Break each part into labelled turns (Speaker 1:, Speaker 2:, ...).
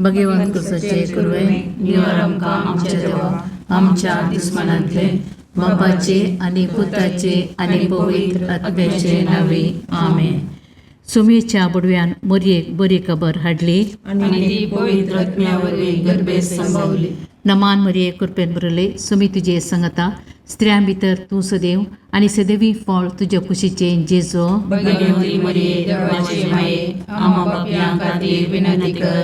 Speaker 1: भगवंत कुसाचे कुरवे निवार आमकां आमच्या देवा आमच्या दुस्मानांतले बापाचे आनी पुताचे आनी पवित्र आत्म्याचे नावे आमेन. सुमेच्या बुडव्यान मोरयेक बरी खबर हाडली
Speaker 2: आनी ती पवित्र आत्म्या वरवीं गर्भेत संभवली.
Speaker 1: नमान मरिये कृपेन भरले सुमी तुजे संगता स्त्रियां भितर तूं सदैव आनी सदैवी फळ तुज्या कुशीचें जेजो.
Speaker 2: भगवती मरिये देवाचे माये आम्हा पापयां खातीर विनंती कर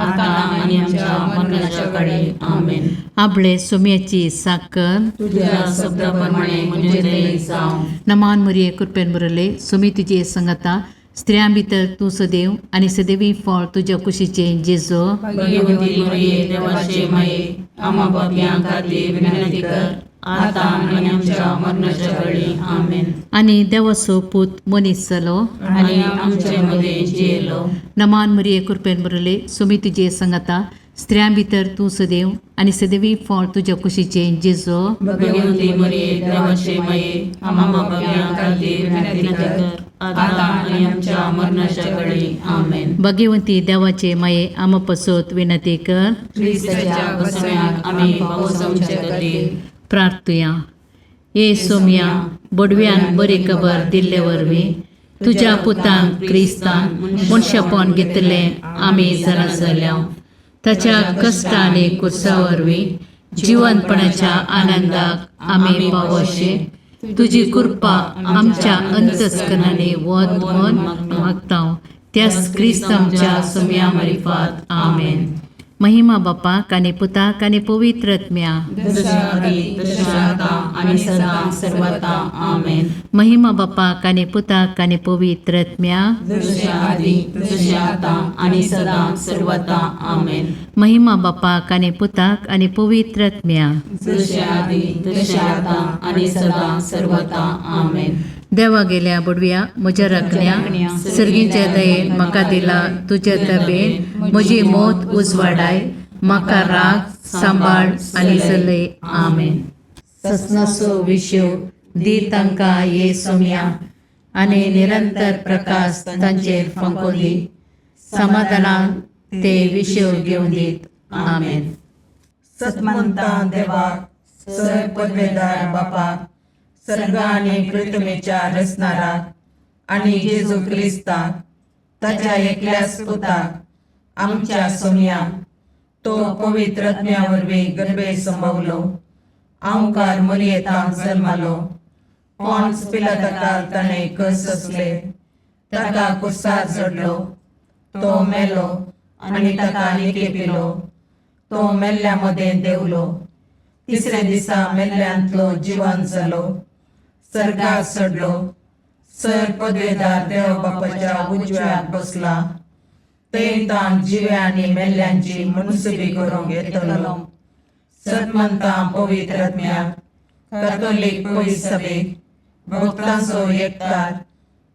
Speaker 2: आता आनी आमच्या मरणाच्या काळी. आमेन.
Speaker 1: आपले सुम्याची साकर
Speaker 2: तुझ्या शब्दा प्रमाणे म्हणजे ते जावं.
Speaker 1: नमान मरिये कृपेन भरले सुमी तुजे संगता स्त्रियां भितर तूं सदैव आनी सदैवी फळ तुज्या कुशीचें जेजो.
Speaker 2: भगवती मरिये देवाचे माये आम्हा पापयां खातीर विनंती कर आता आनी आमच्या मरणाच्या काळी. आमेन.
Speaker 1: आनी देवाचो पूत मनीस जालो
Speaker 2: आनी आमचे मदें जियेलो.
Speaker 1: नमान मरिये कृपेन भरले सुमी तुजे संगता स्त्रियां भितर तूं सदैव आनी सदैवी फळ तुज्या कुशीचें जेजो.
Speaker 2: भगवती मरिये देवाचे माये आम्हा पापयां खातीर विनंती कर आता आनी आमच्या मरणाच्या काळी. आमेन.
Speaker 1: भगवंती देवाचे माये आमा पसत विनंती कर.
Speaker 2: क्रिस्ताच्या बसम्याक आमी पावसांचे खातीर.
Speaker 1: प्रार्थुया. ये सोम्या बोडव्यान बरी खबर दिल्ले वरवीं तुज्या पुतान क्रिस्तान मनशापण घेतलें आमी जाणा जाल्या ताच्या कश्ट आनी कुर्सा वरवीं जिवनपणाच्या आनंदाक आमी पावोशे तुजी कृपा आमच्या अंतस्करणांनी वत म्हण मागता त्याच क्रिस्त आमच्या सोम्या मारिफात. आमेन. महिमा बापाक आनी पुताक आनी पवित्र आत्म्या.
Speaker 2: जशा आदी तशें आता आनी सदां सर्वता. आमेन.
Speaker 1: महिमा बापाक आनी पुताक आनी पवित्र आत्म्या.
Speaker 2: जशें आदी तशें आतां आनी सदां सर्वता. आमेन.
Speaker 1: महिमा बापाक आनी पुताक आनी पवित्र आत्म्या.
Speaker 2: जशें आदी तशें आतां आनी सदां सर्वता. आमेन.
Speaker 1: देवा गेल्या बुडव्या म्हज्या राखण्या सर्गीच्या दयेन म्हाका दिला तुज्या तबेन म्हजी मोत उजवाडाय म्हाका राग सांबाळ आनी चलय. आमेन. ससनाचो विशेव दी तांकां ये सोम्या आनी निरंतर प्रकाश तांचेर फांको दी समाधानान ते विशेव घेवन दीत. आमेन.
Speaker 3: सतमंता देवाक सर पदवेदार बापाक सर्ग आनी पृथ्वीच्या रचणाराक आनी जेजू क्रिस्ताक ताच्या एकल्याच पुताक आमच्या सोमयाक तो पवित्र आत्म्या वरवीं गर्भे संभवलो आंवकार मरियेतांत जल्मालो पॉन्स पिलाताकाल ताणें कस सोंसले ताका कुर्सार चडलो तो मेलो आनी ताका निकेपिलो तो मेल्ल्या मदें देंवलो तिसऱ्या दिसा मेल्ल्यांतलो जिवन जालो सर्गार चडलो सर पदवेदार देव बापाच्या उजव्याक बसला थंय ताण जिव्या आनी मेल्ल्यांची मुनसुबी करूंक येतलो. सतमंता पवित्र आत्म्याक कॅथोलीक पवित्र सभेक भक्तांचो एकतार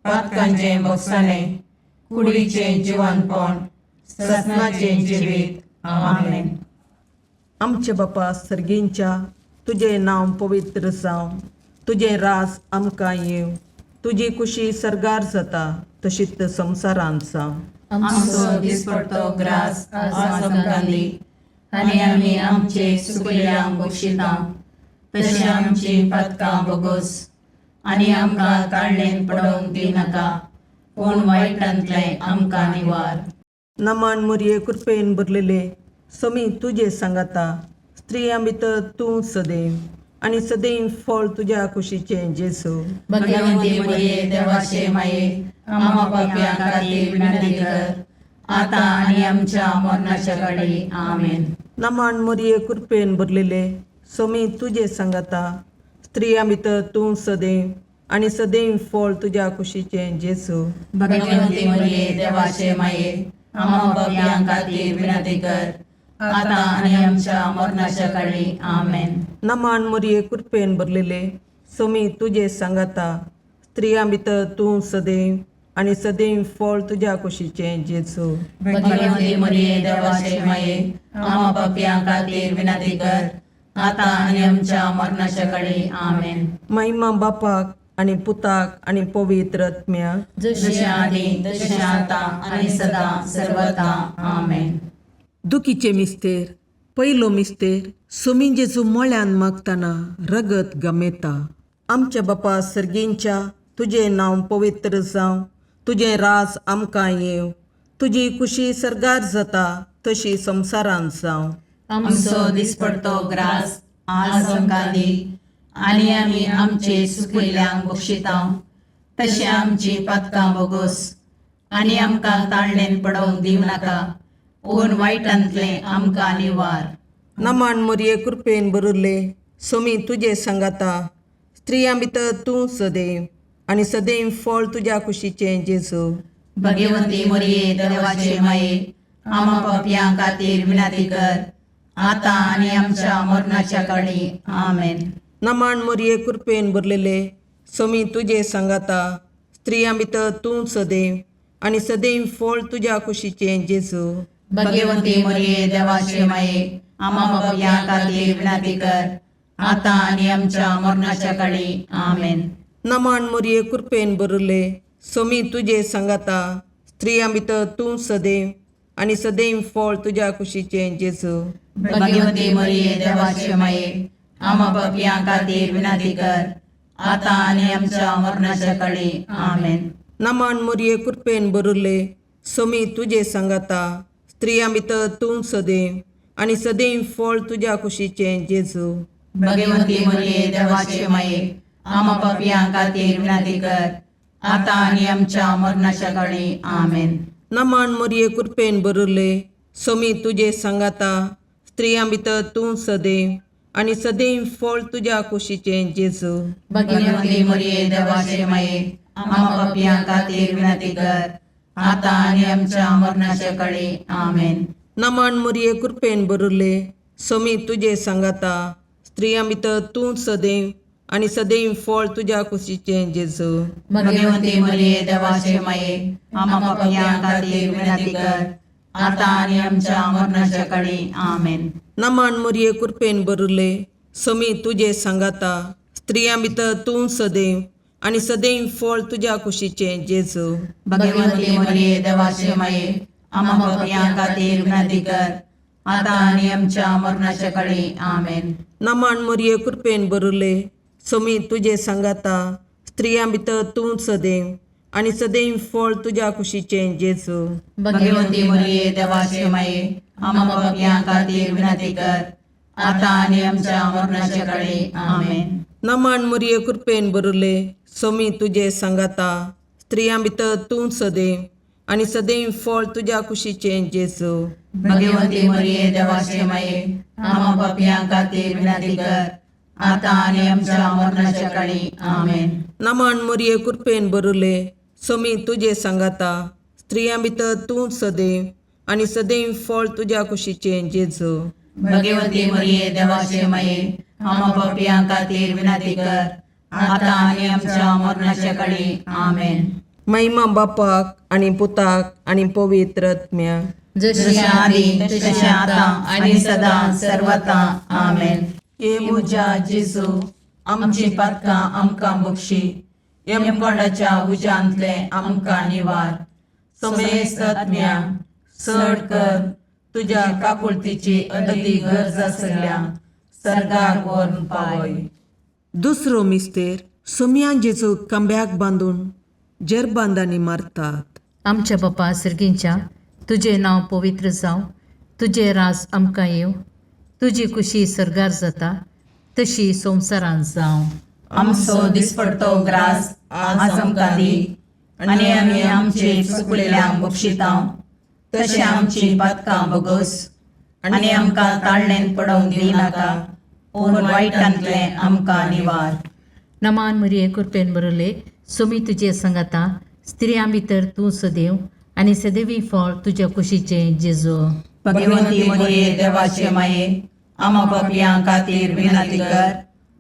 Speaker 3: पातकांचें भोगसाणें कुडीचें जिवनपण ससनाचें जिवीत. आमेन.
Speaker 4: आमचे बापा सर्गींच्या तुजें नांव पवित्र जावं तुजें राज आमकां येवं तुजी कुशी सर्गार जाता तशीच संवसारांत जावं.
Speaker 2: आमचो दिसपडतो ग्रास आज आमकां दी आनी आमी आमचे सुकल्यांक बक्षिता तशें आमची पातकां बोगोस आनी आमकां ताळणेन पडोवंक दिनाका पूण वायटांतलें आमकां निवार.
Speaker 4: नमान मुरये कृपेन भरलेले समी तुजे सांगाता स्त्रियां भितर तूं सदैव आनी सदैव फळ तुज्या कुशीचें जेजू.
Speaker 2: भगवंती मरिये देवाचे माये आम्हा पापयां खातीर विनंती कर आता आनी आमच्या मरणाच्या काळी. आमेन.
Speaker 4: नमान मुरये कृपेन भरलेले समी तुजे सांगाता स्त्रियां भितर तूं सदैव आनी सदैव फळ तुज्या कुशीचें जेजू.
Speaker 2: भगवंती मरिये देवाचे माये आम्हा पापयां खातीर विनंती कर आता आनी आमच्या मरणाच्या काळी. आमेन.
Speaker 4: नमान मुरये कृपेन भरलेले समी तुजे सांगाता स्त्रियां भितर तूं सदैव आनी सदैव फळ तुज्या कुशीचें जेजू.
Speaker 2: भगवंती मरिये देवाचे माये आम्हा पापयां खातीर विनंती कर आता आनी आमच्या मरणाच्या काळी. आमेन.
Speaker 4: महिमा बापाक आनी पुताक आनी पवित्र आत्म्याक.
Speaker 2: जशें आदी तशें आतां आनी सदां सर्वता. आमेन.
Speaker 4: दुखीचे मिस्तेर पयलो मिस्तेर सोमी जेजू मळ्यान मागतना रगत गमेता. आमच्या बापा सर्गींच्या तुजें नांव पवित्र जावं, तुजें राज आमकां येवं, तुजी खुशी सर्गार जाता तशी संवसारांत जावं.
Speaker 2: आमचो दिसपडतो ग्रास आज आमकां दी आनी आमी आमचे सुकिल्ल्यांक बक्षितांव तशें आमची पातकां बोगोस आनी आमकां ताळणेन पडोवंक दिवं नाका पूण वायटांतलें आमकां निवार.
Speaker 4: नमान मोरये कृपेन भरिल्ले सोमी तुजे सांगाता, स्त्रियां भितर तूं सदैव आनी सदैव फळ तुज्या कुशीचें जेजू.
Speaker 2: भगवंती मोरये देवाचे माये आमा पापयां खातीर विनंती कर आतां आनी आमच्या मरणाच्या काळी. आमेन.
Speaker 4: नमान मोरये कृपेन भरलेले सोमी तुजे सांगाता, स्त्रियां भितर तूं सदैव आनी सदैव फळ तुज्या कुशीचें जेजू.
Speaker 2: भगवंती मोरये देवाचे माये आमा पापयां खातीर विनंती कर आतां आनी आमच्या मरणाच्या काळी. आमेन.
Speaker 4: नमान मोरये कृपेन भरिल्ले सोमी तुजे सांगाता, स्त्रियां भितर तूं सदैव आनी सदैव फळ तुज्या कुशीचें जेजू.
Speaker 2: भगवंती मोरये देवाचे माये आमा पापयां खातीर विनंती कर आतां आनी आमच्या मरणाच्या काळी. आमेन.
Speaker 4: नमान मोरये कृपेन भरिल्ले सोमी तुजे सांगाता, स्त्रियां भितर तूं सदैव आनी सदैव फळ तुज्या कुशीचें जेजू.
Speaker 2: भगवंती मोरये देवाचे माये आमा पापयां खातीर विनंती कर आतां आनी आमच्या मरणाच्या काळी. आमेन.
Speaker 4: नमान मोरये कृपेन भरिल्ले सोमी तुजे सांगाता, स्त्रियां भितर तूं सदैव आनी सदैव फळ तुज्या कुशीचें जेजू.
Speaker 2: भगवंती मोरये देवाचे माये आमा पापयां खातीर विनंती कर आतां आनी आमच्या मरणाच्या काळी. आमेन.
Speaker 4: नमान मोरये कृपेन भरिल्ले सोमी तुजे सांगाता, स्त्रियां भितर तूं सदैव आनी सदैव फळ तुज्या कुशीचें जेजू.
Speaker 2: भगवंती मोरये देवाचे माये आमा पापयां खातीर विनंती कर आतां आनी आमच्या मरणाच्या काळी. आमेन.
Speaker 4: नमान मोरये कृपेन भरिल्ले सोमी तुजे सांगाता, स्त्रियां भितर तूं सदैव आनी सदैव फळ तुज्या कुशीचें जेजू.
Speaker 2: भगवंती मोरये देवाचे माये आमा पापयां खातीर विनंती कर आतां आनी आमच्या मरणाच्या काळी. आमेन.
Speaker 4: नमान मोरये कृपेन भरिल्ले सोमी तुजे सांगाता, स्त्रियां भितर तूं सदैव आनी सदैव फळ तुज्या कुशीचें जेजू.
Speaker 2: भगवंती मोरये देवाचे माये आमा पापयां खातीर विनंती कर आतां आनी आमच्या मरणाच्या काळी. आमेन.
Speaker 4: नमान मोरये कृपेन भरिल्ले सोमी तुजे सांगाता, स्त्रियां भितर तूं सदैव आनी सदैव फळ तुज्या कुशीचें जेजू.
Speaker 2: भगवंती मोरये देवाचे माये आमा पापयां खातीर विनंती कर आतां आनी आमच्या मरणाच्या काळी. आमेन.
Speaker 4: नमान मोरये कृपेन भरिल्ले सोमी तुजे सांगाता, स्त्रियां भितर तूं सदैव आनी सदैव फळ तुज्या कुशीचें जेजू.
Speaker 2: भगवंती मोरये देवाचे माये आमा पापयां खातीर विनंती कर आतां आनी आमच्या मरणाच्या काळी. आमेन.
Speaker 4: महिमा बापाक आनी पुताक आनी पवित्र आत्म्याक.
Speaker 1: जशी
Speaker 2: जशें आदी तशें आतां आनी सदां सर्वता. आमेन.
Speaker 3: हे म्हज्या जेजू आमची पातकां आमकां बक्षी, यमकोंडाच्या उज्यांतलें आमकां निवार, समेस्त आत्म्या चड कर तुज्या काकुळतीची अदती गरज आसल्या सर्गाक व्हरून पावय.
Speaker 4: दुसरो मिस्तेर सोमयान जेजू खांब्याक बांदून जेरबांदांनी मारतात.
Speaker 1: आमच्या बापा सर्गींच्या तुजें नांव पवित्र जावं, तुजें राज आमकां येवं, तुजी खुशी सर्गार जाता तशी संवसारांत जावं.
Speaker 2: आमचो दिसपडतो ग्रास आज आमकां दी आनी आमी आमचे चुकलेल्यांक बक्षितांव तशें आमची पातकां बोगोस आनी आमकां ताळणेन पडोवंक दिवं नाका पूण वायटांतलें आमकां निवार.
Speaker 1: नमान मरिये कृपेन भरले सोमी तुजे संगाता, स्त्रियां भितर तूं सदैव आनी सदैवी फळ तुज्या कुशीचें जेजू.
Speaker 2: भगवंती मोरये देवाचे माये आमा पापयां खातीर विनंती कर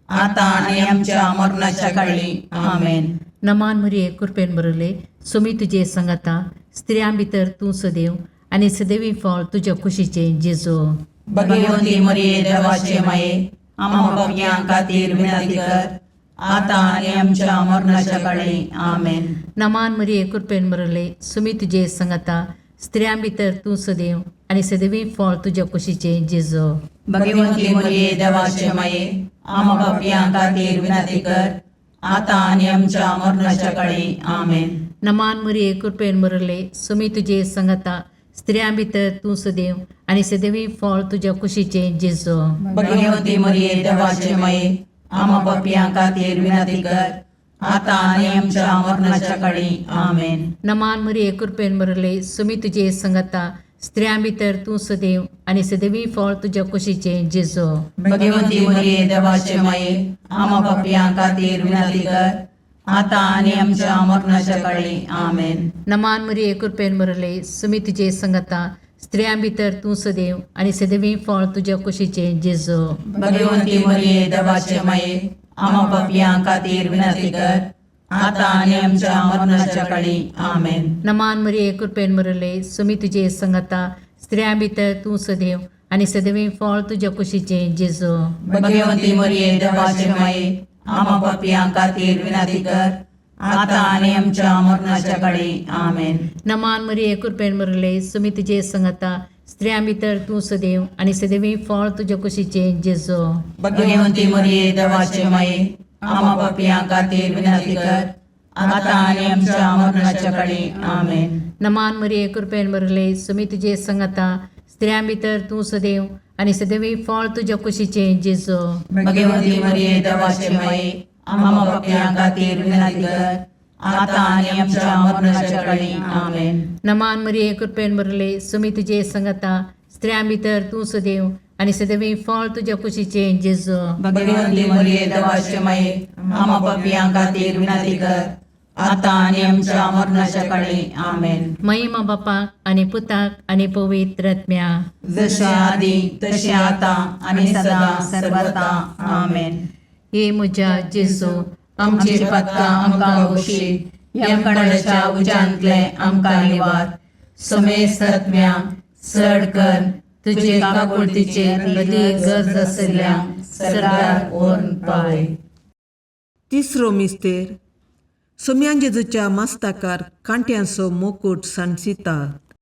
Speaker 2: आतां आनी आमच्या मरणाच्या काळी. आमेन.
Speaker 1: नमान मरिये कृपेन भरले सोमी तुजे संगाता, स्त्रियां भितर तूं सदैव आनी सदैवी फळ तुज्या कुशीचें जेजू.
Speaker 2: भगवंती मोरये देवाचे माये आमा पापयां खातीर विनंती कर आतां आनी आमच्या मरणाच्या काळी. आमेन.
Speaker 1: नमान मरिये कृपेन भरले सुमी तुजे संगाता, स्त्रियां भितर तूं सदैव आनी सदैवी फळ तुज्या कुशीचें जेजो.
Speaker 2: भगवंती मरिये देवाचे माये, आमा पापयां खातीर विनंती कर, आतां आनी आमच्या मरणाच्या काळी. आमेन.
Speaker 1: नमान मरिये, कृपेन भरले, सुमी तुजे संगता, स्त्रियां भितर तूं सदैव आनी सदैवी फळ तुज्या कुशीचें जेजो.
Speaker 2: भगवंती मरिये देवाचे माये, आमा पापयां खातीर विनंती कर, आतां आनी आमच्या मरणाच्या काळी. आमेन.
Speaker 1: नमान मरिये, कृपेन भरले, सुमी तुजे संगता, स्त्रियां भितर तूं सदैव आनी सदैवी फळ तुज्या कुशीचें जेजो.
Speaker 2: भगवंती मरिये देवाचे माये, आमा पापयां खातीर विनंती कर, आतां आनी आमच्या मरणाच्या काळी. आमेन.
Speaker 1: नमान मरिये, कृपेन भरले, सुमी तुजे संगता, स्त्रियां भितर तूं सदैव आनी सदैवी फळ तुज्या कुशीचें जेजो.
Speaker 2: भगवंती मरिये देवाचे माये, आमा पापयां खातीर विनंती कर, आतां आनी आमच्या मरणाच्या काळी. आमेन.
Speaker 1: नमान मरिये, कृपेन भरले, सुमी तुजे संगता, स्त्रियां भितर तूं सदैव आनी सदैवी फळ तुज्या कुशीचें जेजो.
Speaker 2: भगवंती मरिये देवाचे माये, आमा पापयां खातीर विनंती कर, आतां आनी आमच्या मरणाच्या काळी. आमेन.
Speaker 1: नमान मरिये, कृपेन भरले, सुमी तुजे संगता, स्त्रियां भितर तूं सदैव आनी सदैवी फळ तुज्या कुशीचें जेजो.
Speaker 2: भगवंती मरिये देवाचे माये, आमा पापयां खातीर विनंती कर, आतां आनी आमच्या मरणाच्या काळी. आमेन.
Speaker 1: नमान मरिये, कृपेन भरले, सुमी तुजे संगता, स्त्रियां भितर तूं सदैव आनी सदैवी फळ तुज्या कुशीचें जेजो.
Speaker 2: भगवंती मरिये देवाचे माये, आमा पापयां खातीर विनंती कर, आतां आनी आमच्या मरणाच्या काळी. आमेन.
Speaker 1: नमान मरिये, कृपेन भरले, सुमी तुजे संगता, स्त्रियां भितर तूं सदैव आनी सदैवी फळ तुज्या कुशीचें जेजो.
Speaker 2: भगवंती मरिये देवाचे माये, आमा पापयां खातीर विनंती कर, आतां आनी आमच्या मरणाच्या काळी. आमेन.
Speaker 1: महिमा बापाक आनी पुताक आनी पवित्र आत्म्या.
Speaker 2: जशे आदी तशें आतां आनी सदां सर्वता. आमेन.
Speaker 1: हे म्हज्या जेजू,
Speaker 2: आमची पातकां आमकां बक्षी, यमकणाच्या उज्यांतले आमकां निवार, समेस्त आत्म्या चड कर तुजे काकुळतीचे अदीक गरज आशिल्ल्या सरकार व्हरून पावय.
Speaker 4: तिसरो मिस्तेर. सोम्यान जेजूच्या मास्ताकार कांट्यांचो मुकूट सांडसितात.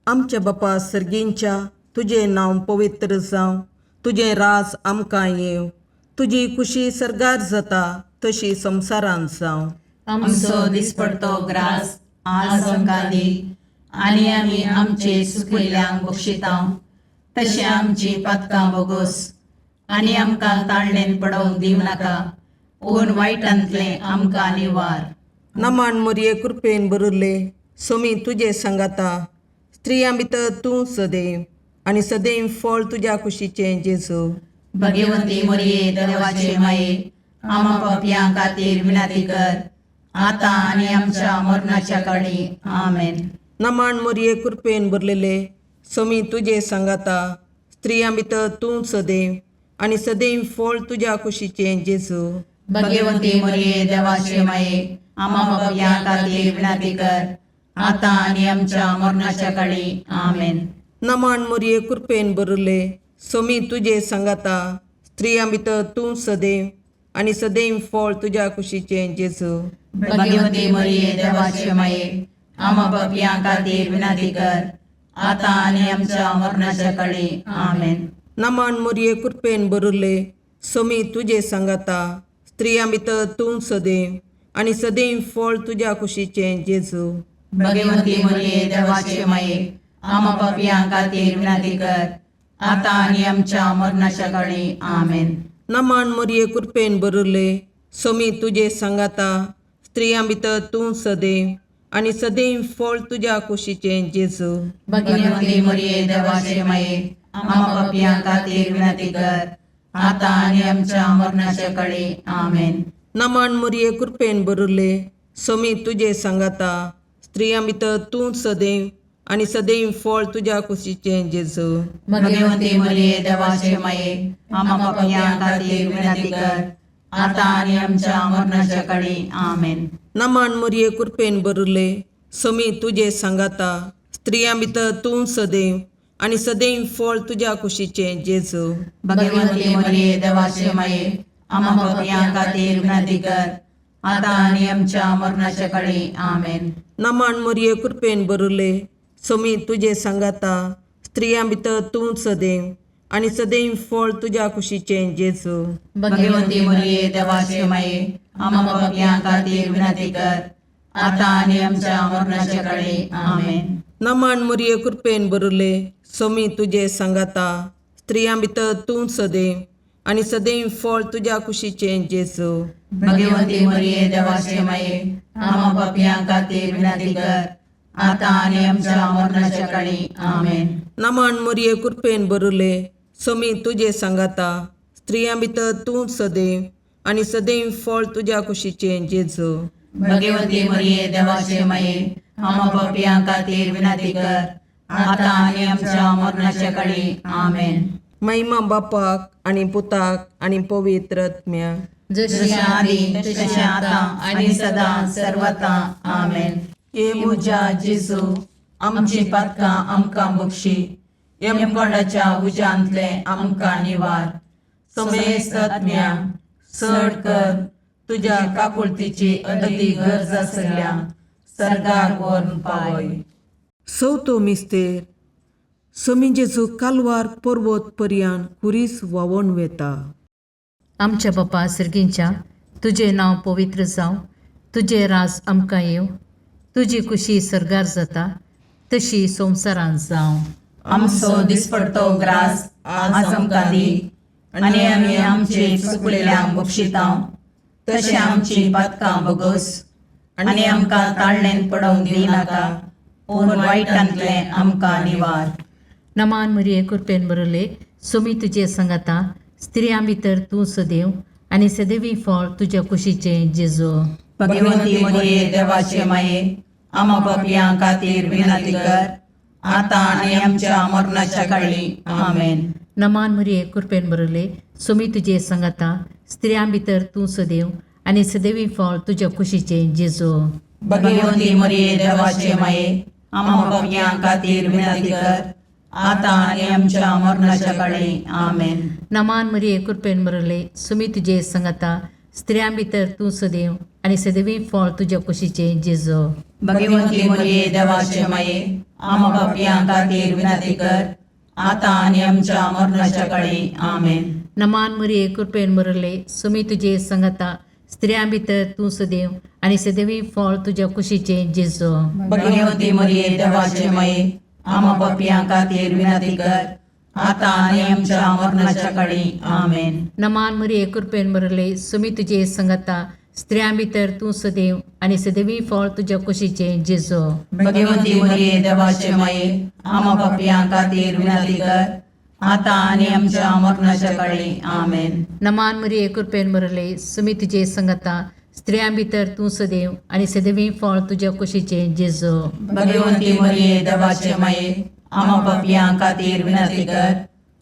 Speaker 4: आमच्या बापा सर्गींच्या, तुजें नांव पवित्र जावं, तुजें राज आमकां येवं, तुजी खुशी सर्गार जाता तशी संवसारांत जावं.
Speaker 2: आमचो दिसपडतो ग्रास आज आमकां दी, आनी आमी आमचे सुकिल्ल्यांक बक्षिता तशें आमची पातकां बोगोस, आनी आमकां ताळणेन पडोवंक दिवं नाका, पूण वायटांतलें आमकां निवार.
Speaker 4: नमान मोरये, कृपेन भरिल्ले, सोमी तुजे सांगाता, स्त्रियां भितर तूं सदैव आनी सदैव फळ तुज्या कुशीचें जेजू.
Speaker 2: भगवंती मरिये देवाचे माये, आमा पापयां खातीर विनंती कर, आतां आनी आमच्या मरणाच्या काळी. आमेन.
Speaker 4: नमान मोरये, कृपेन भरलेले, सोमी तुजे सांगाता, स्त्रियां भितर तूं सदैव आनी सदैव फळ तुज्या कुशीचें जेजू.
Speaker 2: भगवंती मरिये देवाचे माये, आमा पापयां खातीर विनंती कर, आतां आनी आमच्या मरणाच्या काळी. आमेन.
Speaker 4: नमान मोरये, कृपेन भरिल्ले, सोमी तुजे सांगाता, स्त्रियां भितर तूं सदैव आनी सदैव फळ तुज्या कुशीचें जेजू.
Speaker 2: भगवंती मरिये देवाचे माये, आमा पापयां खातीर विनंती कर, आतां आनी आमच्या मरणाच्या काळी. आमेन.
Speaker 4: नमान मोरये, कृपेन भरिल्ले, सोमी तुजे सांगाता, स्त्रियां भितर तूं सदैव आनी सदैव फळ तुज्या कुशीचें जेजू.
Speaker 2: भगवंती मरिये देवाचे माये, आमा पापयां खातीर विनंती कर, आतां आनी आमच्या मरणाच्या काळी. आमेन.
Speaker 4: नमान मोरये, कृपेन भरिल्ले, सोमी तुजे सांगाता, स्त्रियां भितर तूं सदैव आनी सदैव फळ तुज्या कुशीचें जेजू.
Speaker 2: भगवंती मरिये देवाचे माये, आमा पापयां खातीर विनंती कर, आतां आनी आमच्या मरणाच्या काळी. आमेन.
Speaker 4: नमान मोरये, कृपेन भरिल्ले, सोमी तुजे सांगाता, स्त्रियां भितर तूं सदैव आनी सदैव फळ तुज्या कुशीचें जेजू.
Speaker 2: भगवंती मरिये देवाचे माये, आमा पापयां खातीर विनंती कर, आतां आनी आमच्या मरणाच्या काळी. आमेन.
Speaker 4: नमान मोरये, कृपेन भरिल्ले, सोमी तुजे सांगाता, स्त्रियां भितर तूं सदैव आनी सदैव फळ तुज्या कुशीचें जेजू.
Speaker 2: भगवंती मरिये देवाचे माये, आमा पापयां खातीर विनंती कर, आतां आनी आमच्या मरणाच्या काळी. आमेन.
Speaker 4: नमन मोरये कृपेन बरुले सोमी तुजे सांगाता स्त्रियां भितर तूं सदैव आनी सदैव फळ तुज्या कुशीचें जेजू.
Speaker 2: भगवंती मरिये देवाचे माये, आम्हा पापयां खातीर विनंती कर, आतां आनी आमच्या मरणाच्या काळी. आमेन.
Speaker 4: नमन मोरये कृपेन बरुले सोमी तुजे सांगाता स्त्रियां भितर तूं सदैव आनी सदैव फळ तुज्या कुशीचें जेजू.
Speaker 2: भगवंती मरिये देवाचे माये, आम्हा पापयां खातीर विनंती कर, आतां आनी आमच्या मरणाच्या काळी. आमेन.
Speaker 4: नमन मोरये कृपेन बरुले सोमी तुजे सांगाता स्त्रियां भितर तूं सदैव आनी सदैव फळ तुज्या कुशीचें जेजू.
Speaker 2: भगवंती मरिये देवाचे माये, आम्हा पापयां खातीर विनंती कर, आतां आनी आमच्या मरणाच्या काळी. आमेन.
Speaker 4: महिमा बापाक आनी पुताक आनी पवित्र आत्म्याक.
Speaker 2: जशी आदी तशी आतां आनी सदां सर्वता. आमेन.
Speaker 3: हे म्हज्या जेजू, आमची पातकां आमकां बक्षी, यमकोंडाच्या उज्यांतले आमकां निवार, समेस्त आत्म्या चड कर तुज्या काकुळतीची अदी गरज आसल्या सर्गार व्हरून पावय.
Speaker 4: चवथो मिस्तेर. सोमी जेजू कालवार पर्वत पर्यान खुरीस व्हांवोन वेता.
Speaker 1: आमच्या बापा सर्गींच्या, तुजें नांव पवित्र जावं, तुजें राज आमकां येवं, तुजी खुशी सर्गार जाता तशी संवसारांत जावं.
Speaker 3: आमचो दिसपडतो ग्रास आज आमकां दी, आनी आमी आमचे चुकलेल्यांक बक्षितां तशें आमची पातकां बगस, आनी आमकां ताळणेन पडोवंक दिनाका, पूण वायटांतलें आमकां निवार.
Speaker 1: नमान मरिये कृपेन बरले सोमी तुजे सांगाता, स्त्रियां भितर तूं सदैव आनी सदैवी फळ तुज्या कुशीचें जेजू.
Speaker 3: भगवंती मरिये देवाचे माये, आमा पापयां खातीर विनंती कर, आतां आनी आमच्या मरणाच्या काळी. आमेन.
Speaker 1: नमान मरिये कृपेन बरले सोमी तुजे सांगाता, स्त्रियां भितर तूं सदैव आनी सदैवी फळ तुज्या कुशीचें जेजू.
Speaker 3: भगवंती मरिये देवाचे माये, आमा पापयां खातीर विनंती कर, आतां आनी आमच्या मरणाच्या काळी. आमेन.
Speaker 1: नमान मरिये कृपेन बरले सुमी तुजे सांगाता, स्त्रियां भितर तूं सदैव आनी सदैवी फळ तुज्या कुशीचें जेजू.
Speaker 3: भगवंती मरिये देवाचे माये, आमा पापयां खातीर विनंती कर, आतां आनी आमच्या मरणाच्या काळी. आमेन.
Speaker 1: नमान मरिये कृपेन बरले सुमी तुजे सांगाता, स्त्रियां भितर तूं सदैव आनी सदैवी फळ तुज्या कुशीचें जेजू.
Speaker 3: भगवंती मरिये देवाचे माये, आमा पापयां खातीर विनंती कर, आतां आनी आमच्या मरणाच्या काळी. आमेन.
Speaker 1: नमान मरिये कृपेन बरले सुमी तुजे सांगाता, स्त्रियां भितर तूं सदैव आनी सदैवी फळ तुज्या कुशीचें जेजू.
Speaker 3: भगवंती मरिये देवाचे माये, आमा पापयां खातीर विनंती कर, आतां आनी आमच्या मरणाच्या काळी. आमेन.
Speaker 1: नमान मरिये कृपेन बरले सुमी तुजे सांगाता, स्त्रियां भितर तूं सदैव आनी सदैवी फळ तुज्या कुशीचें जेजू.
Speaker 3: भगवंती मरिये देवाचे माये, आमा पापयां खातीर विनंती कर,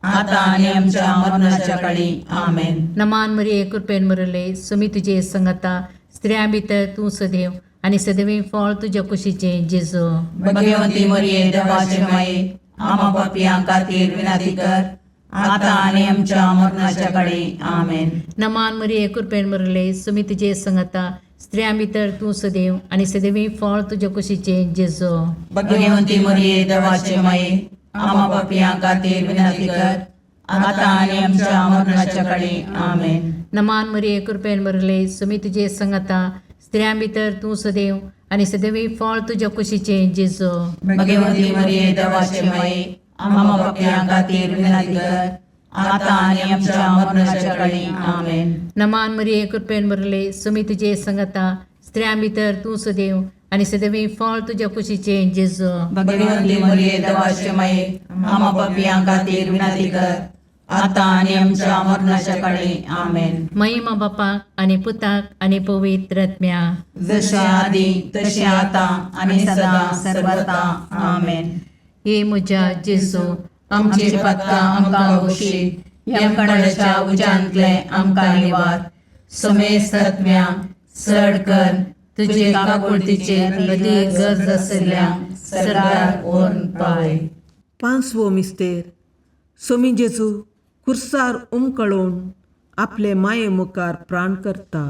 Speaker 3: आतां आनी आमच्या मरणाच्या काळी. आमेन.
Speaker 1: नमान मरिये कृपेन बरले सुमी तुजे सांगाता, स्त्रियां भितर तूं सदैव आनी सदैवी फळ तुज्या कुशीचें जेजू.
Speaker 3: भगवंती मरिये देवाचे माये, आमा पापयां खातीर विनंती कर, आतां आनी आमच्या मरणाच्या काळी. आमेन.
Speaker 1: नमान मरिये कृपेन बरले सुमी तुजे सांगाता, स्त्रियां भितर तूं सदैव आनी सदैवी फळ तुज्या कुशीचें जेजू.
Speaker 3: भगवंती मरिये देवाचे माये, आमा पापयां खातीर विनंती कर, आतां आनी आमच्या मरणाच्या काळी. आमेन.
Speaker 1: नमान मरिये कृपेन बरले सुमी तुजे सांगाता, स्त्रियां भितर तूं सदैव आनी सदैवी फळ तुज्या कुशीचें जेजू.
Speaker 3: भगवंती मरिये देवाचे माये, आमा पापयां खातीर विनंती कर, आतां आनी आमच्या मरणाच्या काळी. आमेन.
Speaker 1: नमान मरिये कृपेन बरले सुमी तुजे सांगाता, स्त्रियां भितर तूं सदैव आनी सदैवी फळ तुज्या कुशीचें जेजू.
Speaker 3: भगवंती मरिये देवाचे माये, आमा पापयां खातीर विनंती कर, आतां आनी आमच्या मरणाच्या काळी. आमेन.
Speaker 1: महिमा बापाक आनी पुताक आनी पवित्र आत्म्याक.
Speaker 3: जशें आदी तशें आतां आनी सदां सर्वता. आमेन.
Speaker 1: हे म्हज्या जेजू,
Speaker 3: आमची पातकां आमकां बक्षी, यमकंडाच्या उज्यांतले आमकां निवार, समेस्त आत्म्या चड कर तुजे काकुळतीचे अदी गरज आशिल्ल्या सरकार व्हरून पावय.
Speaker 4: पांचवो मिस्तेर. सोमी जेजू खुर्सार उमकळून आपले माये मुखार प्राण करता.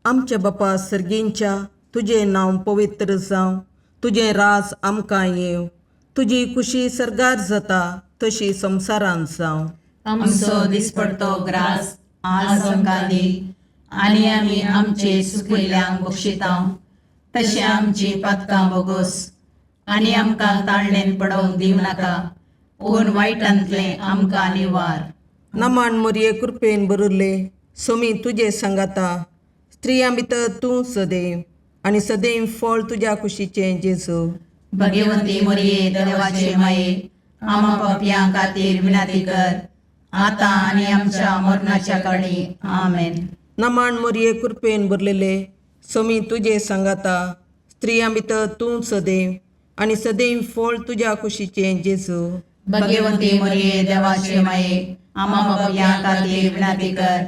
Speaker 4: आमच्या बापा सर्गींच्या तुजें नांव पवित्र जावं, तुजें राज आमकां येवं, तुजी कुशी सर्गार जाता तशी संवसारांत जावं.
Speaker 2: आमचो दिसपडतो ग्रास आज आमकां दी आनी आमी आमचे सुकिल्ल्यांक बक्षिता तशें आमची पातकां बोगोस आनी आमकां ताळणेन पडोवंक दिवं नाका पूण वायटांतलें आमकां निवार.
Speaker 4: नमन मोरये कृपेन भरिल्ले सोमी तुजे सांगाता, स्त्रियां भितर तूं सदैव आनी सदैव फळ तुज्या कुशीचें जेजू.
Speaker 2: भगवंती मोरये देवाचे माये आमा पापयां खातीर विनंती कर आतां आनी आमच्या मरणाच्या काळी. आमेन.
Speaker 4: नमन मोरये कृपेन भरलेले सोमी तुजे सांगाता, स्त्रियां भितर तूं सदैव आनी सदैव फळ तुज्या कुशीचें जेजू.
Speaker 2: भगवंती मोरये देवाचे माये आमा पापयां खातीर विनंती कर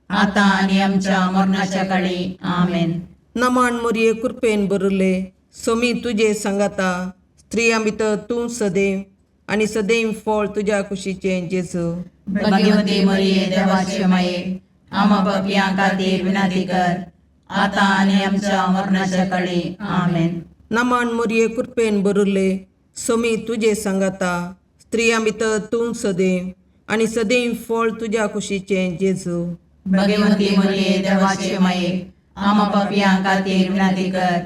Speaker 2: आतां आनी आमच्या मरणाच्या काळी. आमेन.
Speaker 4: नमन मोरये कृपेन भरिल्ले सोमी तुजे सांगाता, स्त्रियां भितर तूं सदैव आनी सदैव फळ तुज्या कुशीचें जेजू.
Speaker 2: भगवंती मोरये देवाचे माये आमा पापयां खातीर विनंती कर आतां आनी आमच्या मरणाच्या काळी. आमेन.
Speaker 4: नमन मोरये कृपेन भरिल्ले सोमी तुजे सांगाता, स्त्रियां भितर तूं सदैव आनी सदैव फळ तुज्या कुशीचें जेजू.
Speaker 2: भगवंती मोरये देवाचे माये आमा पापयां खातीर विनंती कर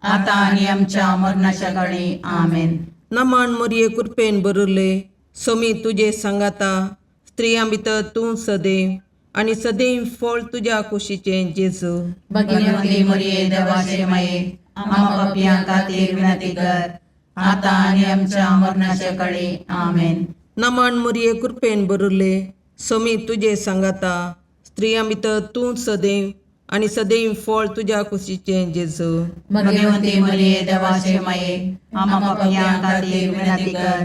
Speaker 2: आतां आनी आमच्या मरणाच्या काळी. आमेन.
Speaker 4: नमन मोरये कृपेन भरिल्ले सोमी तुजे सांगाता, स्त्रियां भितर तूं सदैव आनी सदैव फळ तुज्या कुशीचें जेजू.
Speaker 2: भगवंती मोरये देवाचे माये आमा पापयां खातीर विनंती कर आतां आनी आमच्या मरणाच्या काळी. आमेन.
Speaker 4: नमन मोरये कृपेन भरिल्ले सोमी तुजे सांगाता, स्त्रियां भितर तूं सदैव आनी सदैव फळ तुज्या कुशीचें जेजू.
Speaker 2: भगवंती मोरये देवाचे माये आमा पापयां खातीर विनंती कर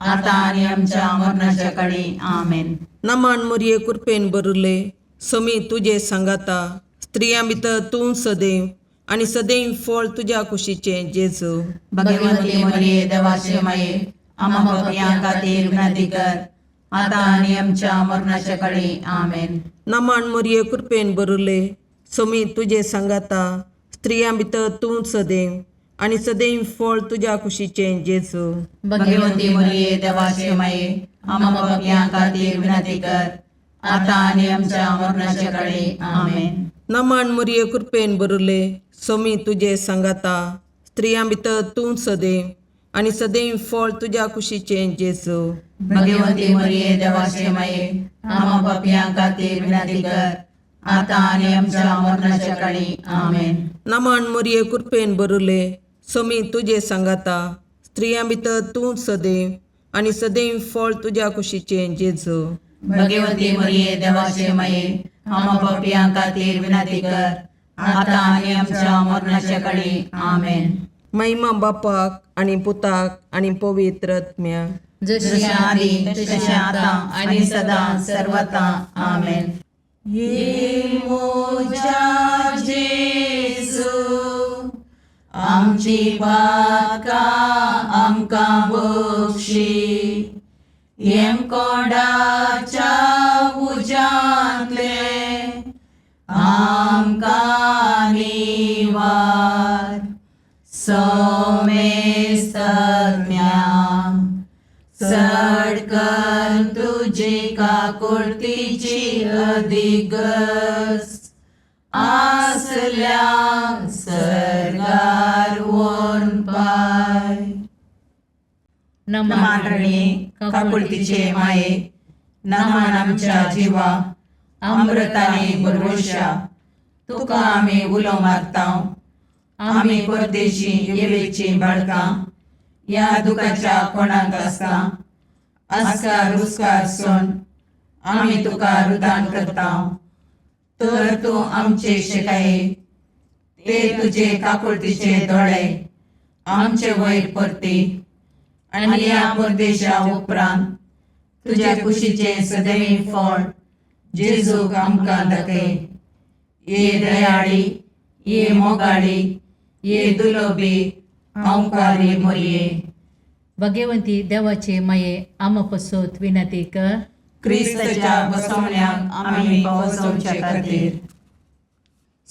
Speaker 2: आतां आनी आमच्या मरणाच्या काळी. आमेन.
Speaker 4: नमन मोरये कृपेन भरिल्ले सोमी तुजे सांगाता, स्त्रियां भितर तूं सदैव आनी सदैव फळ तुज्या कुशीचें जेजू.
Speaker 2: भगवंती मोरये देवाचे माये आमा पापयां खातीर विनंती कर आतां आनी आमच्या मरणाच्या काळी. आमेन.
Speaker 4: नमन मोरये कृपेन भरिल्ले सोमी तुजे सांगाता, स्त्रियां भितर तूं सदैव आनी सदैव फळ तुज्या कुशीचें जेजू.
Speaker 2: भगवंती मोरये देवाचे माये आमा पापयां खातीर विनंती कर आतां आनी आमच्या मरणाच्या काळी. आमेन.
Speaker 4: नमन मोरये कृपेन भरिल्ले सोमी तुजे सांगाता, स्त्रियां भितर तूं सदैव आनी सदैव फळ तुज्या कुशीचें जेजू.
Speaker 2: भगवंती मोरये देवाचे माये आमा पापयां खातीर विनंती कर आतां आनी आमच्या मरणाच्या काळी. आमेन.
Speaker 4: नमन मोरये कृपेन भरिल्ले सोमी तुजे सांगाता, स्त्रियां भितर तूं सदैव आनी सदैव फळ तुज्या कुशीचें जेजू.
Speaker 2: भगवंती मोरये देवाचे माये आमा पापयां खातीर विनंती कर आतां आनी आमच्या मरणाच्या काळी. आमेन.
Speaker 4: महिमा बापाक आनी पुताक आनी पवित्र आत्म्याक.
Speaker 2: जशी आदी तशें आतां आनी सदां सर्वता. आमेन. ये मोजा जेजू आमची पातकां आमकां बक्षी, येमकोंडाच्या उज्यांतले आमकां निवार, सोमेस्तज्ञा चड कर तुजी काकुळतीची अधिगस आसल्या सर्गार वोन पाय. नमान रणी काकुळतीचे माये, नमान आमच्या जिवा अमृताने बरवशा, तुका आमी उलो मारता. आमी परदेशी येवेची बाळकां ह्या दुखाच्या कोणाक आसता आस्कार रुस्कार सोन आमी तुका रुदान करता. तर तूं आमचे शिकाये ते तुजे काकुळतीचे दोळे आमचे वयर परती आनी ह्या परदेशा उपरांत तुज्या कुशीचें सदैव फळ जेजूक आमकां दाखय. ये दयाळी, ये मोगाळी, ये दुलोबी ओंकारी मोरये.
Speaker 1: भगवंती देवाचे माये आमा पसत विनंती कर.
Speaker 2: क्रिस्ताच्या बसवण्याक आमी पावसोवचे खातीर.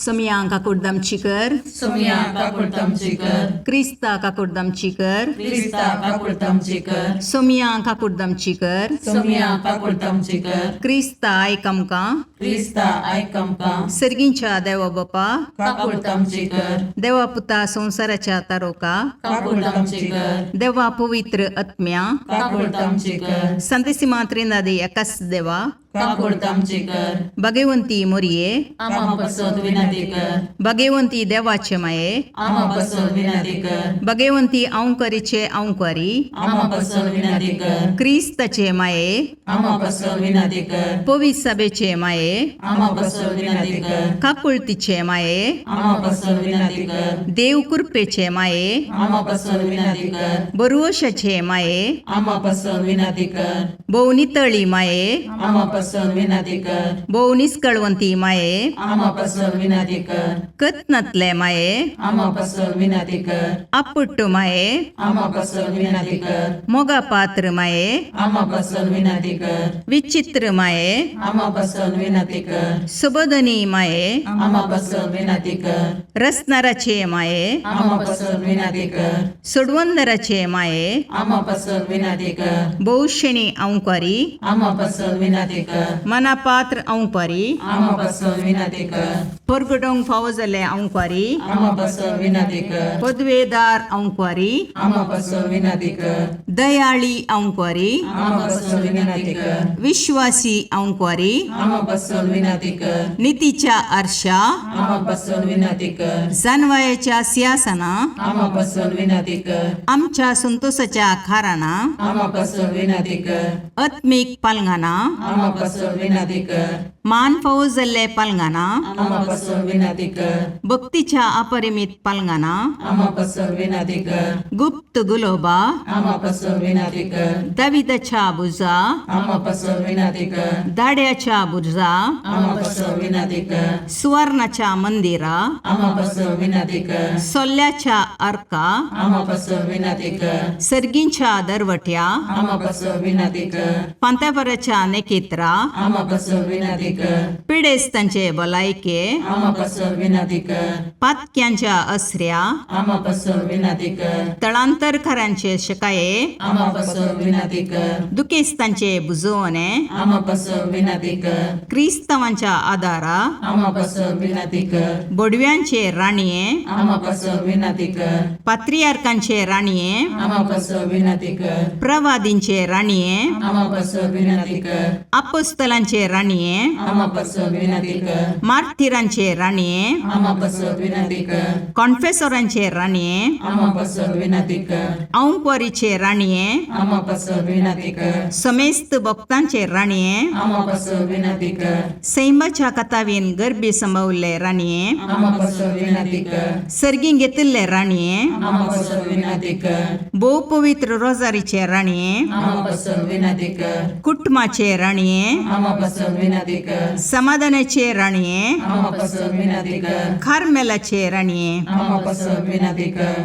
Speaker 3: सोमया काकुडदामची कर.
Speaker 2: सोमया काकुळतामची कर.
Speaker 3: क्रिस्ता काकुडदामची कर.
Speaker 2: क्रिस्ता काकुळतामची कर.
Speaker 3: सोमया काकुडदामची कर.
Speaker 2: सोमया काकुळतामची कर.
Speaker 3: क्रिस्ता आयक आमकां.
Speaker 2: क्रिस्ता आयक आमकां.
Speaker 3: सर्गींच्या देवा बापा,
Speaker 2: काकुळतामची कर.
Speaker 3: देवा पुता संवसाराच्या तारोका,
Speaker 2: काकुळतामची कर.
Speaker 3: देवा पवित्र आत्म्या,
Speaker 2: काकुळतामची कर.
Speaker 3: संतेसिमा त्रिनादी एकाच देवा,
Speaker 2: काकुळतामची कर.
Speaker 3: भगवंती मोरये,
Speaker 2: आमा पसत विनंती कर.
Speaker 3: भगवंती देवाचे माये,
Speaker 2: आमा पसत विनंती कर.
Speaker 3: भगवंती अंकरीचे अंकरी,
Speaker 2: आमा पसत विनंती कर.
Speaker 3: क्रिस्ताचे माये,
Speaker 2: आमा पसत विनंती कर.
Speaker 3: पवित्र सभेचे माये,
Speaker 2: आमा पसत विनंती कर.
Speaker 3: काकुळतीचे माये,
Speaker 2: आमा पसत विनंती कर.
Speaker 3: देव कृपेचे माये,
Speaker 2: आमा पसत विनंती कर.
Speaker 3: बरुवशाचे माये,
Speaker 2: आमा पसत विनंती कर.
Speaker 3: भोव नितळी माये,
Speaker 2: आमा पसत विनंती कर.
Speaker 3: भोव निस्कळवंती माये,
Speaker 2: आमा पसत विनंती कर.
Speaker 3: कत्नातले माये,
Speaker 2: आमा पसत विनंती कर.
Speaker 3: आपुट्ट माये,
Speaker 2: आमा पसत विनंती कर.
Speaker 3: मोगा पात्र माये,
Speaker 2: आमा पसत विनंती कर.
Speaker 3: विचित्र माये,
Speaker 2: आमा पसत विनंती कर.
Speaker 3: सुबोधनी माये,
Speaker 2: आमा पसत विनंती कर.
Speaker 3: रसनाराचे माये,
Speaker 2: आमा पसत विनंती कर.
Speaker 3: सोडवंदराचे माये,
Speaker 2: आमा पसत विनंती कर.
Speaker 3: भोवशेणी अंकारी,
Speaker 2: आमा पसत विनंती कर.
Speaker 3: मनापात्र अंकारी,
Speaker 2: आमा पसत विनंती कर.
Speaker 3: परगटोंक फावो जाल्ले अंकारी,
Speaker 2: आमा पसत विनंती कर.
Speaker 3: पदवेदार अंकारी,
Speaker 2: आमा पसत विनंती कर.
Speaker 3: दयाळी अंकारी,
Speaker 2: आमा पसत विनंती कर.
Speaker 3: विश्वासी अंकारी,
Speaker 2: आमा पसत विनंती कर.
Speaker 3: नितीच्या आरशा,
Speaker 2: आमा पसत विनंती कर.
Speaker 3: जानवायाच्या सिंहासना,
Speaker 2: आमा पसत विनंती कर.
Speaker 3: आमच्या संतोषाच्या खाराना,
Speaker 2: आमा पसत विनंती कर.
Speaker 3: आत्मीक पालंगाना,
Speaker 2: आमा पसत विनंती कर.
Speaker 3: मान फावो जाल्ले पालंगाना,
Speaker 2: आमा पसत विनंती कर.
Speaker 3: भक्तीच्या अपरिमित पालंगाना,
Speaker 2: आमा पसत विनंती कर.
Speaker 3: गुप्त गुलोबा,
Speaker 2: आमा पसत विनंती कर.
Speaker 3: दाविदाच्या बुजा,
Speaker 2: आमा पसत विनंती कर.
Speaker 3: दाड्याच्या बुजा,
Speaker 2: आमा पसत विनंती कर.
Speaker 3: सुवर्णाच्या मंदिरा,
Speaker 2: आमा पसत विनंती कर.
Speaker 3: सोल्ल्याच्या अर्का,
Speaker 2: आमा पसत विनंती कर.
Speaker 3: सर्गींच्या दरवट्या,
Speaker 2: आमा पसत विनंती कर.
Speaker 3: पांत्यापराच्या नेकेत्रा,
Speaker 2: आमा पसत विनंती कर.
Speaker 3: पिडेस्तांचे भलायके,
Speaker 2: आमा पसत विनंती कर.
Speaker 3: पातक्यांच्या असऱ्या,
Speaker 2: आमा पसत विनंती कर.
Speaker 3: तळांतरकारांचे शकाये,
Speaker 2: आमा पसत विनंती कर.
Speaker 3: दुखेस्तांचे बुजवणे,
Speaker 2: आमा पसत विनंती कर.
Speaker 3: क्रिस्तांवांच्या आदारा,
Speaker 2: आमा पसत विनंती कर.
Speaker 3: बोडव्यांचे राणये,
Speaker 2: आमा पसत विनंती कर.
Speaker 3: पात्रियार्कांचे राणये,
Speaker 2: आमा पसत विनंती कर.
Speaker 3: प्रवादींचे राणये,
Speaker 2: आमा पसत विनंती कर.
Speaker 3: अपोस्तलांचे राणये,
Speaker 2: आमा पसत विनंती कर.
Speaker 3: मार्थिरांचे राणये,
Speaker 2: आमा पसत विनंती कर.
Speaker 3: कॉन्फेसोरांचे राणये,
Speaker 2: आमा पसत विनंती कर.
Speaker 3: औंकवारीचे राणये,
Speaker 2: आमा पसत विनंती कर.
Speaker 3: समेस्त भक्तांचे राणये,
Speaker 2: आमा पसत विनंती कर.
Speaker 3: सैमाच्या कथावीन गर्भी संभवल्ले राणये,
Speaker 2: आमा पसत विनंती कर.
Speaker 3: सर्गीं घेतिल्ले राणये,
Speaker 2: आमा पसत विनंती कर.
Speaker 3: भोव पवित्र रोजारीचे राणये,
Speaker 2: आमा पसत विनंती कर.
Speaker 3: कुटुंबाचे राणये,
Speaker 2: आमा पसत विनंती कर.
Speaker 3: समाधानाचे राणये,
Speaker 2: आमा पसत विनंती कर.
Speaker 3: कार्मेलाचे राणये,
Speaker 2: आमा पसत विनंती कर.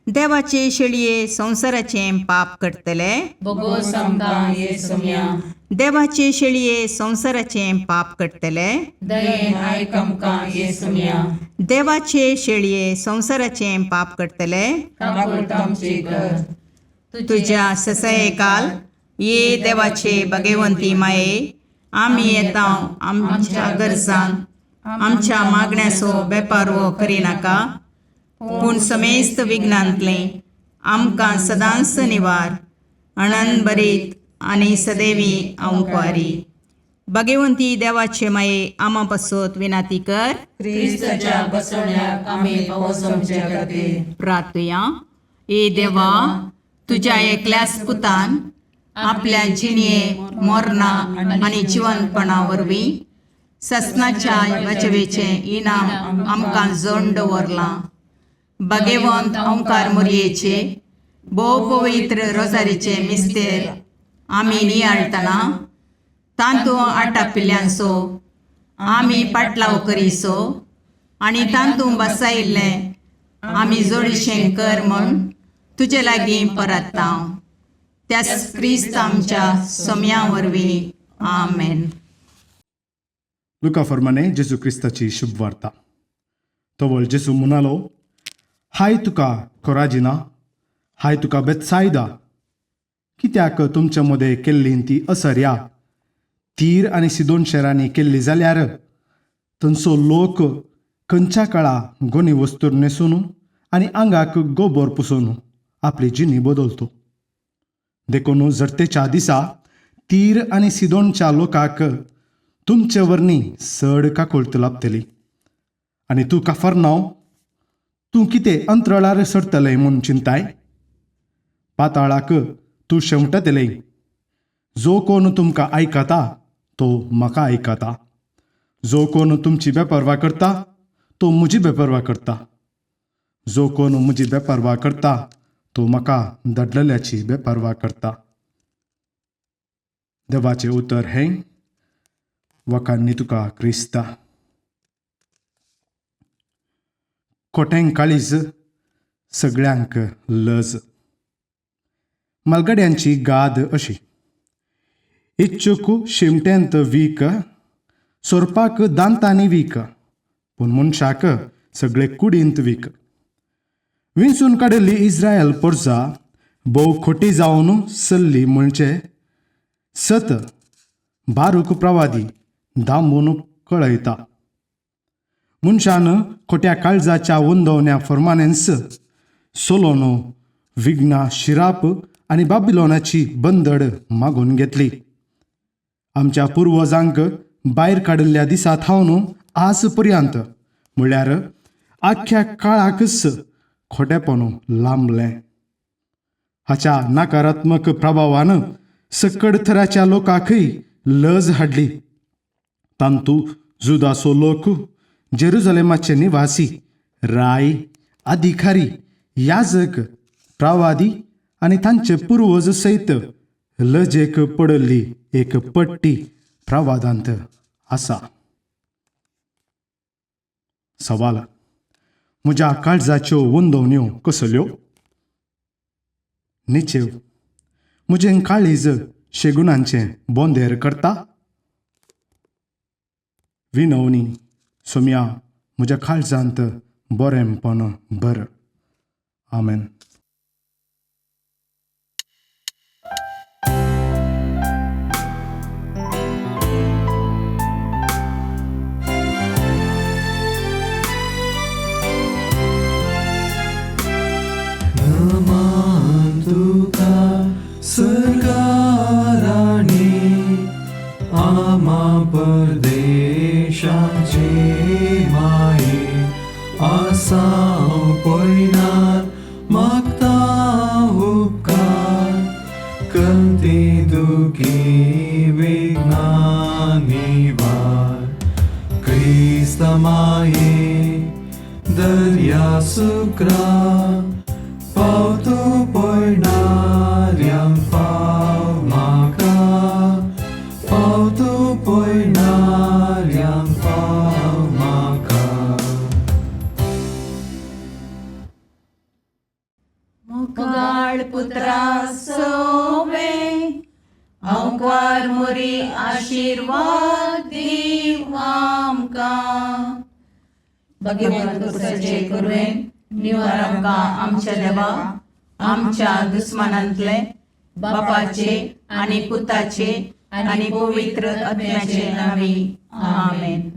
Speaker 3: देवाचे शेळये संवसाराचें पाप करतले,
Speaker 2: बोगोस आमकां ये सोम्या.
Speaker 3: देवाचे शेळये संवसाराचें पाप करतले,
Speaker 2: दयेन आयक आमकां ये सोम्या.
Speaker 3: देवाचे शेळये संवसाराचें पाप करतले,
Speaker 2: काकुळतामची कर.
Speaker 3: तुज्या ससयकाल ये देवाचे भगवंती माये, आमी येता आमच्या गरजान आमच्या मागण्याचो बेपारवो करिनाका, पूण समेस्त विघ्नांतलें आमकां सदांच निवार अणन बरीत आनी सदैवी अंकवारी. भगवंती देवाचे माये आमा पासत विनाती कर.
Speaker 2: क्रिस्ताच्या बसवण्याक आमी पावस आमच्या खातीर.
Speaker 3: प्रार्थुया. ए देवा, तुज्या एकल्याच पुतान आपल्या जिणये मोरना आनी जिवनपणा वरवीं ससनाच्या बचवेचें इनाम आमकां जोड दवरलां. भगवंत ओंकार मोरयेचे भोव पवित्र रोजारीचे मिस्तेर आमी नियाळटना तांतू आटापिल्ल्यांचो आमी पाटलाव करीसो आनी तांतू बसायिल्लें आमी जोडीशें कर म्हूण तुजे लागीं परत्ता, त्याच क्रिस्त आमच्या सोम्या वरवीं. आमेन.
Speaker 5: लुका फर्माने जेजू क्रिस्ताची शुभवार्ता. तवळ जेजू म्हणालो, हाय तुका कोराजिना, हाय तुका बेत्सायदा, कित्याक तुमचे मदें केल्ली ती असर्या तीर आनी सिदोन शहरांनी केल्ली जाल्यार थंयचो लोक खंयच्या काळा गोनी वस्तूर न्हेसून आनी आंगाक गोबोर पुसून आपली जिणी बदलतो. देखून जरतेच्या दिसा तीर आनी सिदोनच्या लोकांक तुमचे वरनी चड काकुळट लाबतली. आनी तूं काफरनांव, तूं कितें अंतराळार सरतलें म्हूण चिंताय? पाताळाक तूं शेंवटतलें. जो कोण तुमकां आयकता तो म्हाका आयकता, जो कोण तुमची बेपर्वा करता तो म्हजी बेपर्वा करता, जो कोण म्हजी बेपर्वा करता तो म्हाका धाडलेल्याची बेपर्वा करता. देवाचें उतर हें. वखांनी तुका क्रिस्ता. खोटें काळीज सगळ्यांक लज. मालगड्यांची गाद अशी. इच्छूक शिमट्यांत वीक, सोरपाक दांतांनी वीक, पूण मनशाक सगळे कुडींत वीक. विंचून काडिल्ली इस्रायल पोरजा भोव खोटी जावन सल्ली म्हणचे सत बारूक प्रवादी दांबून कळयता. मनशान खोट्या काळजाच्या वंदवण्या फर्मानेन्स सोलोनो विघ्ना शिराप आनी बाबिलोनाची बंदड मागून घेतली. आमच्या पुर्वजांक भायर काडिल्ल्या दिसा थावन आज पर्यंत म्हळ्यार आख्ख्या काळाकच खोटेपण लांबलें. हाच्या नकारात्मक प्रभावान सकड थराच्या लोकांकय लज हाडली. तांतू जुदाचो लोक, जेरुजलेमाचे निवासी, राय, अधिकारी, याजक, प्रवादी आनी तांचे पुर्वज सयत लजेक पडिल्ली एक पट्टी प्रवादांत आसा. सवाल. म्हज्या काळजाच्यो वंदवण्यो कसल्यो? निचेव. म्हजें काळीज शेगुणांचें बोंदेर करता? विनवणी. सोम्या, म्हज्या काळजांत बरेंपण भर. आमेन.
Speaker 6: नमन तुका सरकाराणी आमा परदेशाचे माये आसाव पयनार मागता उपकार कंती दुखी विघ्ना निवार क्रिस्त माये दर्या सुक्रा पावतो पयणाऱ्यांक पाव म्हाका पावतो पयणाऱ्यांक पाव म्हाका.
Speaker 2: मोगाळ पुत्रा सोवे अंकार मोरी आशिर्वाद दीव आमकां.
Speaker 3: भगवंत पुरसाचे कुरवेन निवार आमकां आमच्या देवा आमच्या दुस्मानांतले बापाचे आनी पुताचे आनी पवित्र आत्म्याचे नांवी. आमेन.